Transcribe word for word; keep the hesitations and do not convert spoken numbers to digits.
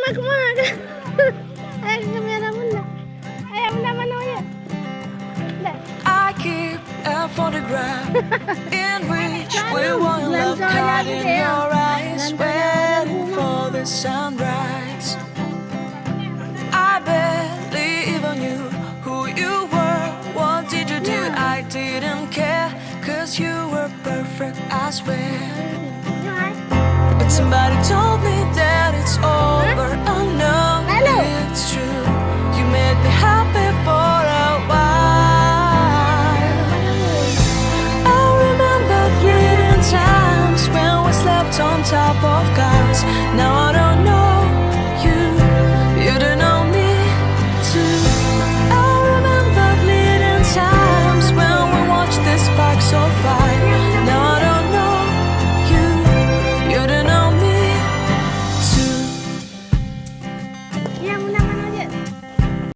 Aku mah. Ayo kamera bunda. Ayo bunda mana ya? Dah. I keep a photograph in which we were in love, caught in your eyes, waiting for the sunrise. I barely even knew who you were. What did you do? I didn't care, cause you were perfect, I swear. But somebody told